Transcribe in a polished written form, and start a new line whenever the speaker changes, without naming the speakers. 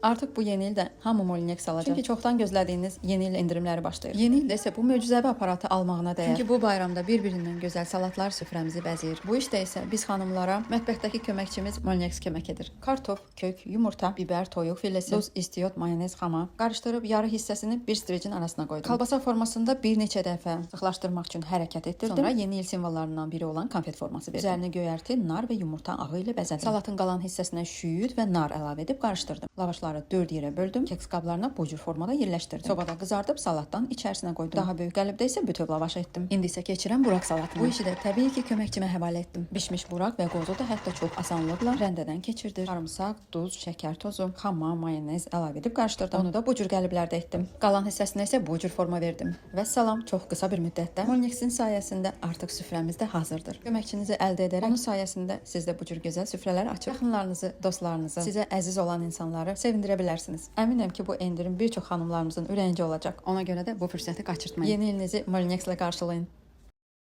Artıq bu yeni ildə hamı Molinex alacaq. Çünki çoxdan gözlədiyiniz yeni il endirimləri başlayır. Yeni ildə isə bu möcüzəvi aparatı almağına dəyər. Çünki bu bayramda bir-birindən gözəl salatlar süfrəmizi bəzəyir. Bu işdə isə biz xanımlara mətbəxdəki köməkçimiz Molinex kömək edir. Kartof, kök, yumurta, biber, toyuq filesi, duz, istiot, mayonez, xama qarışdırıb yarı hissəsini bir stricin arasına qoydum. Kalbasa formasında bir neçə dəfə sıxlaşdırmaq üçün hərəkət etdirdim. Sonra yeni il simvollarından biri olan konfet forması verdim. Üzərini göyərti, nar və yumurta ağı ilə bəzədim. Salatın qalan hissəsinə şüyüd və nar əlavə edib qarışdırdım. Lavaşları 4 yerə böldüm. Keks qablarına bu cür formada yerləşdirdim. Sobada qızardıb salatdan içərisinə qoydum. Daha böyük qəlibdə isə bütöv lavaş etdim. İndi isə keçirəm buraq salatına. Bu işi də təbii ki, köməkçimə həvalə etdim. Bişmiş buraq və qozu da hətta çox asanlıqla rəndədən keçirdir. Sarımsaq, duz, şəkər tozu, xama, mayonez əlavə edib qarışdırdım. Onu da bu cür qəliblərdə etdim. Qalan hissəsinə isə bu cür forma verdim. Və salam, çox qısa bir müddətdə Molnixin sayəsində artıq süfrəmiz də hazırdır. Köməkçinizi əldə edərək onun sayəsində siz də bu cür gözəl süfrələr açıb yaxınlarınızı, dostlarınızı, sizə əziz olan insanları sevindirə bilərsiniz. Əminəm ki, bu endirim bir çox xanımlarımızın ürəyincə olacaq.
Ona görə də bu fürsəti qaçırtmayın.
Yeni ilinizi Molinex ilə qarşılayın.